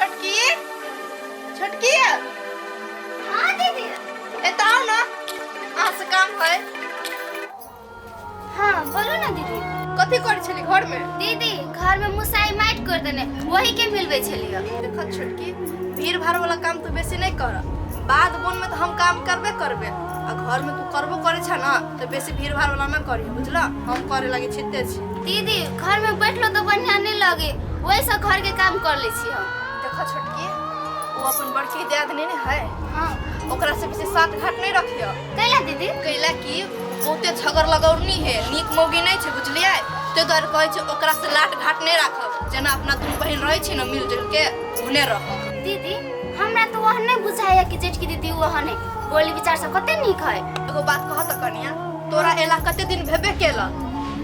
छोटकी, छोटकी। हाँ दीदी। एतऽ आउ ने, अहाँ से काम है। हाँ बोलू ना दीदी। कथी करै छली घर में? दीदी घर में मुसाई माटि कर देने, वही के मिलबै छलियै। देखो छोटकी, भीड़ भाड़ वाला काम तू बेसी नहीं कर। बाध वन में तो हम काम करबे करबे, आ घर में तू करबो करे छ ना तो बेसी भीड़ भाड़ वाला ना करी, बुझला? हम करे लगे छिते छी। दीदी घर में बैठलो तो बढ़िया नहीं लगे, वही से घर के काम कर ले छी हम। देखो छोटकी, वो अपन बड़की दियादनी ने है। हाँ। ओकरा से बेसी साथ घाट नहीं रखियो। कैला दीदी? कैला कि बहुते झगड़ लगौनी है, नीक मौगी नहीं छै, बुझलियै? ते दुआरे कहै छै ओकरा से लाट घाट नहीं राखब, जेना अपना दुनू बहिन रहै छी ना मिलजुल के ओहने रहब। दीदी हमरा तो वह नहीं बुझाया कि जेठकी दीदी वह नहीं, बोली विचार सब कते नीक है। एगो बात कह त कनिया, तोरा एला कते दिन भेबे केला?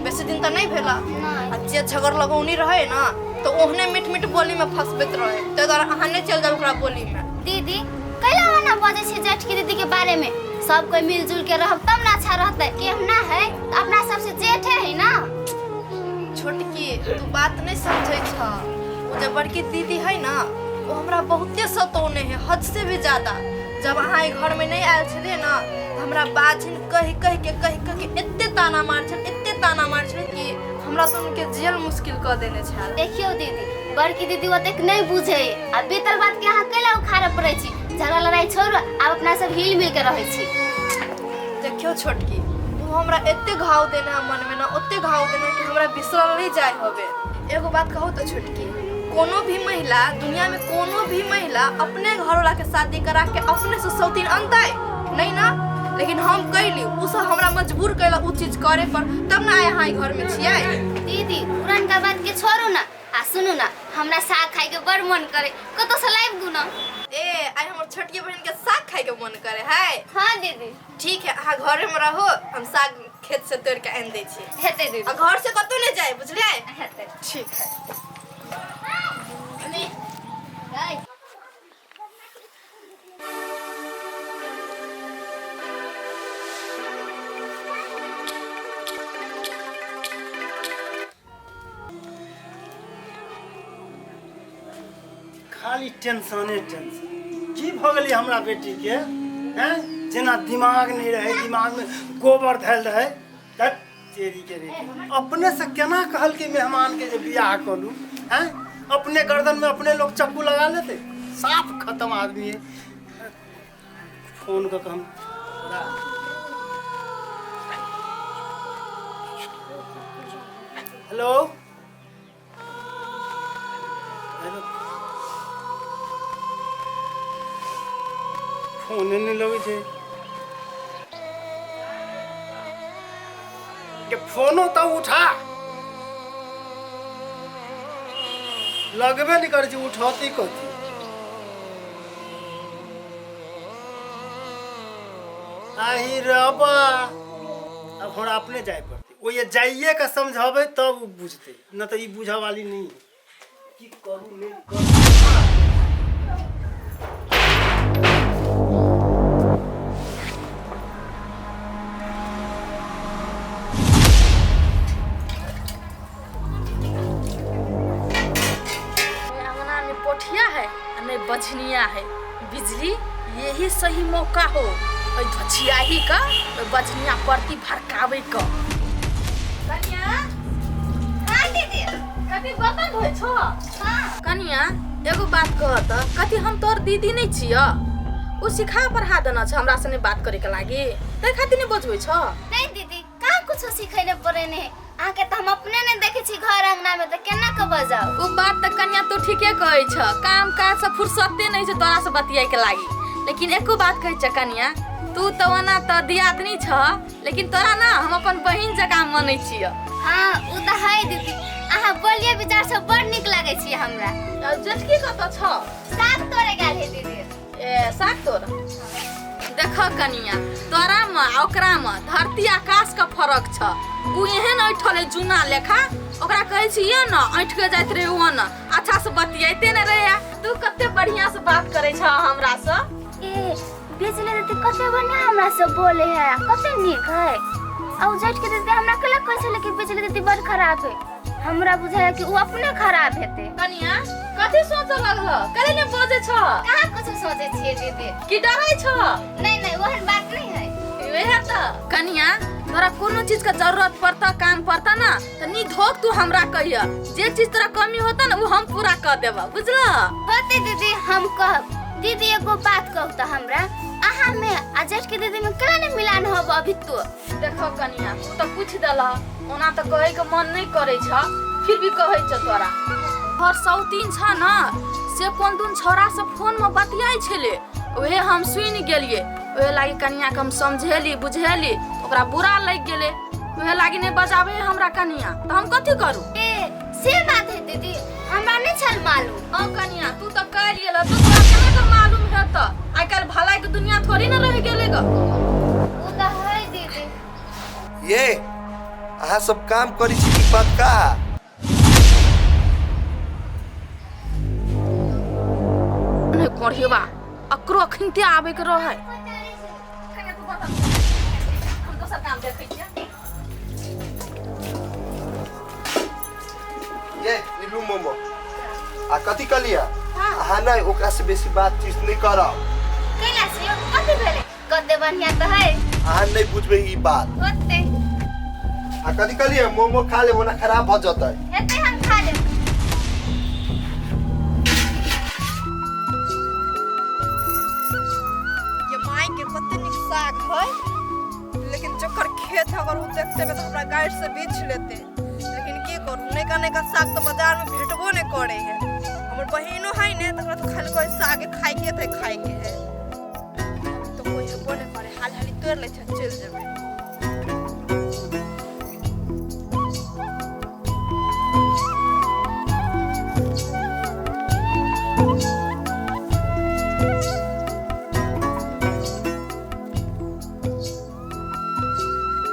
बेसी दिन त नहीं भेला। नहीं। आ जे झगड़ लगौनी रहे ना तो ओहने मीठ मीठ बोली में फंसबैत रहे, ते दुआरे अहाँ नहीं चल जाओ ओकरा बोली में। दीदी कैला ओना बजै छै जेठकी दीदी के बारे में? सब कोई मिलजुल के रहब तब ना अच्छा रहतै। के हम ना है तो अपना सबसे जेठे है ना। छोटकी तू बात नहीं समझै छ, वो जे बड़की दीदी है ना वो हमरा बहुते सतौने है, हद से भी ज्यादा। जब अहाँ एहि घर में नहीं आयल छलियै ना तऽ हमरा बाझिन कहि कहि के कहि कहि के एते ताना मार छल, एते ताना मार छल कि हमरा तो उनके जेल मुश्किल कऽ देने छल। देखियौ दीदी, बड़की दीदी ओतेक नहीं बुझे, आ बीतल बात के अहाँ कैला उखाड़ऽ पड़ै छी? झगड़ा लड़ाई छोड़ू, आब अपना सब हिल मिल के रहै छी। देखियौ छोटकी, वो हमरा एते घाव देने है मन में ना, ओते घाव देने कि हमरा बिसरल नहीं जाय होबे। एगो बात कहू तो छोटकी, कोनो भी महिला दुनिया में कोनो भी महिला अपने घर वाला के शादी करा के अपने से सौतीन अनतै नहीं ना, लेकिन हम कैली, उ सब हमरा मजबूर कैला उ चीज करे पर, तब ना आइ अहाँ घर में छियै। दीदी पुरनका बात के छोड़ू ना, आ सुनू ना, हमरा साग खाय के बड़ मन करे, कतौ से लाबि दू ना। ए आइ हमर छोटकी बहन के साग खाय के मन करे है। हाँ दीदी। ठीक है, अहाँ घरे में रहो, हम साग खेत से तोड़ के आनि दै छी। हेतै दीदी। आ घर से कतौ नहीं जाए, बुझलियै? हेतै। ठीक है। खाली टेंशने टेंशन की भऽ गेलै हमरा बेटीके हैं, जेना दिमाग नहि रहै, दिमागमे गोबर धयल रहै। तत तेरी के रे, अपने से केना कहलकै मेहमानके जे बियाह करू हैं, अपने गर्दनमे अपने लोग चक्कू लगा लेते, साफ खत्म आदमी है। फोन कऽ के हम हेलो हेलो, फोने नहि लगै छै के, फोनो तऽ उठा, लगबे नहि करै छै, उठौती कथी? आही रबा, अब हमरा अपने जाय पड़तै, ओहि जाइए के समझेबै तब ओ बुझतै, नहि तऽ ई बुझऽ वाली नहि है। की करू नहि करू। अंगना में पोठिया है आ नहीं बझनिया है, बिजली यही सही मौका हो ओहि धोछियाही का ओहि बझनिया परती भड़कावे का। कनिया। हाँ दीदी। कथी बर्तन धोइ छो? हाँ। कनिया एगो बात कह त, कथी हम तोर दीदी नहीं छिय? उ सिखा पढ़ा देना छ हमरा से नहीं बात करे के लागी, तै खातिर नहीं बजबै छ? नहीं दीदी, कहाँ कुछो सिखै ने पड़े ने, अहाँके तऽ हम अपने नहि देखै छी घर अंगना में, तऽ केना के बजाउ? उ बात तऽ कन्या तू ठीके कहै छ, काम काज से फुर्सते नहीं छ तोरा से बतियाए के लागी। लेकिन एको बात कहै छ कन्या, तू तऽ ओना तऽ दियादनी छ, लेकिन तोरा ना हम अपन बहिन जकाँ मानै छिय। हाँ उ तऽ है दीदी, अहाँ बोलिए विचार से बड़ नीक लागै छी हमरा। जेठकी कतऽ छ? साग तोड़े गेल है दीदी। ए साग तोड़। देख कनिया, तोरा में आ ओकरा में धरती आकाश के फर्क छ। उ एहन ऐठल है जूना लेखा, ओकरा कहै छियै न ऐठ के जाइत रहे ओ न अच्छा से बतियाइते न रहे, तू कते बढ़िया से बात करै छ हमरा से। ए बिजली दीदी कते बढ़िया हमरा से बोले है, कते नीक है। आ उ जेठ के दीदी हमरा केला कहै छलै कि बिजली दीदी बड़ खराब है, हमरा बुझाया कि उ अपने खराब हेतै। कनिया कथी सोचऽ लगल? कले ने बजै छ? कहाँ कुछ सोचै छियै दीदी। की डरै छ? नहीं नहीं, ओहन बात नहीं है। वएह तऽ कनिया, तोरा कोनो चीज के जरूरत पड़ता, काम पड़ता ना, तऽ नी धोक तू हमरा कहिया, जे चीज तोरा कमी होता ना उ हम पूरा कर देबा, बुझल? होते दीदी, हम कहब। दीदी एगो बात कहू तऽ हमरा, अहाँ में आ जेठकी दीदी में केना नहीं मिलान होब अभी तो? देखो कनिया, तू तऽ पूछ देलह, ओना तऽ कहै के मन नहीं करै छ, फिर भी कहै छ तोरा। हर सौतीन छ ना, से कोन दुन छौड़ा से फोन में बतियाइ छलै, उहे हम सुनि गेलियै। ओहे लागी कनिया के हम समझेली बुझेली, ओकरा बुरा लागि गेलै, ओहे लागी नहीं बजाबे हमरा कनिया, तऽ हम कथी करू? ए से बात है दीदी, हमरा नहीं छल मालूम। हाँ कनिया, तू तऽ काल्हि गेल, तू तोरा केना के मालूम हेतऽ? आइ काल्हि भलाई के दुनिया थोड़ी ना रहि गेलै ग। उ तऽ है दीदी। ये अहाँ सब काम करी छी की बात का? नहीं कोढ़ियबा, अकरो अखनते आबे के रहै। हम दोसर काम देखै छियै। ये नीलू मोमो आ कथी कहलियै? अहाँ नहीं ओकरा से बेसी बातचीत नहीं करब। कैला से यौ, कथी भेलै? कते बढ़िया तऽ है। अहाँ नहीं बुझबै ई बात। होते। आ कथी कहलियै? मोमो खा लेब, ओना खराब भऽ जेतै। हेतै, हम खा लेब। ये माई के कते नीक साग है, लेकिन जकर खेत है अगर उ देखते तऽ हमरा गाइड से बीछ लेते, लेकिन की करू, नैका नैका साग तऽ बाजार में भेटबो नहीं करे है। हमर बहिनो है ने, तकरा तऽ खाली कोई साग खाए के है, खाए के है, तो कोई हेबो नहीं करे, हाल हाली तोड़ लै छै, चलि जेबै।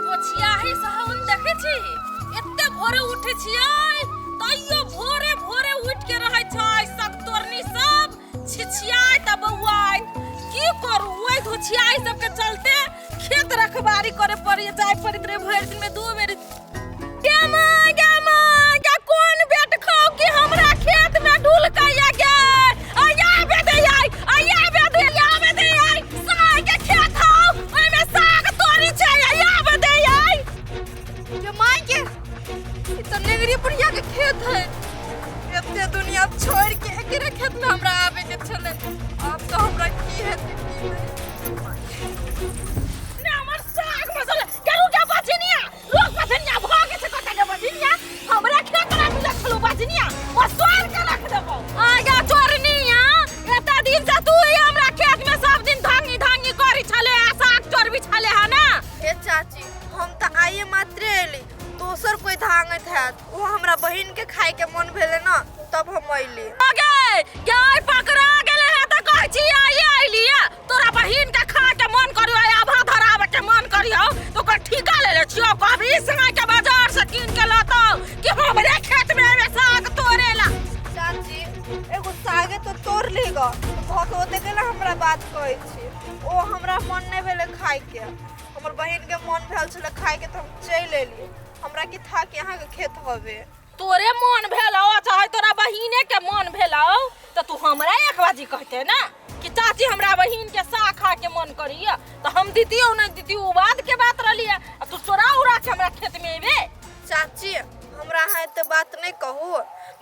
पोछियाही सहन देखै छी, एते भोरे उठै छियै तैयो भोरे भोरे उठ के रहै छै सगतोरनी सब छिछियाइत आ बौआइत। की करू, ओहि धोछियाही सबके चलते खेत रखबारी करे पड़ै, जाय पड़ैत रहै भरि दिन में 2 बेर। गे माय, गे माय, गे कोन बेट खाउ कि हमरा खेत में ढुलकैया गे? अइया बे दे आई, अइया बे दे, अइया बे दे आई, साग के खेत हौ, ओहिमे साग तोड़ी छै, अइया बे दे आई। ये माई के ई तऽ नेगरी बुढ़िया के खेत है, एते दुनिया छोड़ के एकरे खेत में हमरा आबे के छलै, आब तऽ हमरा की हेतै की नहि। ने हमर साग मसले केरू के बजनिया, लोक बजनिया भागे छै कते के बजनिया, हमरा खेत में मिलत छलो बजनिया, ओ तोड़ के रख देबो। आगा चोरनिया, एता दिन से तू ही हमरा खेत में सब दिन धांगी धांगी करी छले आ साग चोरबी छले है ना। हे चाची, हम तऽ आइए मात्रे एली, दोसर कोई धांगैत हैत, ओ हमरा बहिन के खाए के मन भेलै ना, तब हम अइली। आगे गाय पकड़ा गेले है तऽ कहै छी आइए अइलिए, तोरा बहिन के खा के मन करियो, आभा धरावे के मन करियो, तो ओकर ठीका ले ले छियो, कभी समय के बाजार से कीन के लतौ कि हमरे खेत में एमे साग तोड़ेला। चाची एगो सागे तो तोड़ ली ग, भऽ के ओते गेला हमरा बात कहै छी, ओ हमरा मन नहि भेलै खाए के, हमर बहिन के मन भेल छलै खाए के तऽ हम चलि एली, हमरा की था कि अहाँके खेत हवे। तोरे मन भेल हौ, चाहे तोरा बहिने के मन भेल हौ, तऽ तू हमरा एक बाजी कहते ना कि चाची हमरा बहिन के साग खा के मन करिए, तऽ हम दितियौ नहीं दितियौ, उ बाद के बात रहलिए, आ तू चोरा उड़ा के हमरा खेत में एबे। चाची हमरा अहाँ एते बात नहीं कहू,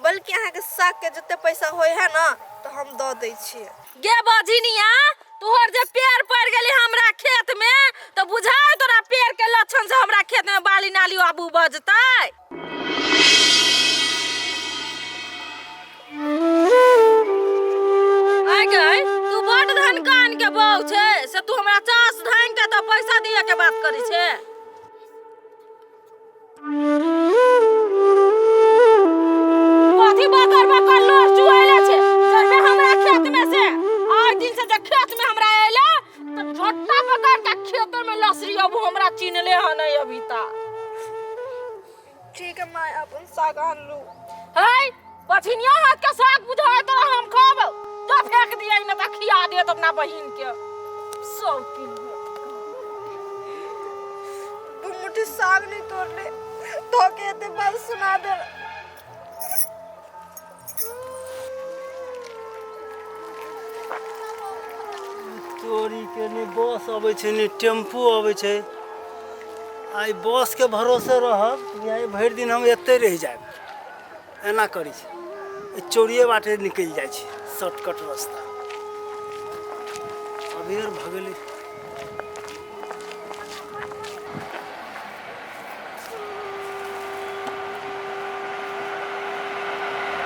बल्कि अहाँके साग के जते पैसा होय है ना तऽ हम दऽ दै छियै। गे बजनिया, तोहर जे पेड़ पड़ गेली हमरा खेत में, तऽ बुझाय तोरा पेड़ के लक्षण से हमरा खेत में बाली नाली आबू बजतै। आइ गई, तू बड धनकान के बहू छै, से तू हमरा चास धान के तऽ पैसा दिए के बात करै छै। कथी बकर बकर लोर चुआइले छै जबे हमरा खेत में से, आइ दिन से जे खेत में हमरा अयले तऽ झोटा पकड़ के खेत में लसरी, अब हमरा चिन्हले हन नहीं अभी तक। ठीक है माय, अपन साग आनलू। है बछिनिया हाथ के साग बुझाय तोरा हम खाब, जो फेंक दिए न तऽ खिया दिए तो अपना बहिन के। सौ किलो 2 मुट्ठी साग नहीं तोड़ले, तो के एते बात सुना दे। तोरीके नहि बस अबै छै, नहि टेम्पू अबै छै। आइ बसके भरोसे रहब या भरि दिन हम एतहि रहि जायब। एना करै छी, चोरिए बाटे निकलि जाइ छी, शॉर्टकट रास्ता। अबेर भऽ गेलै।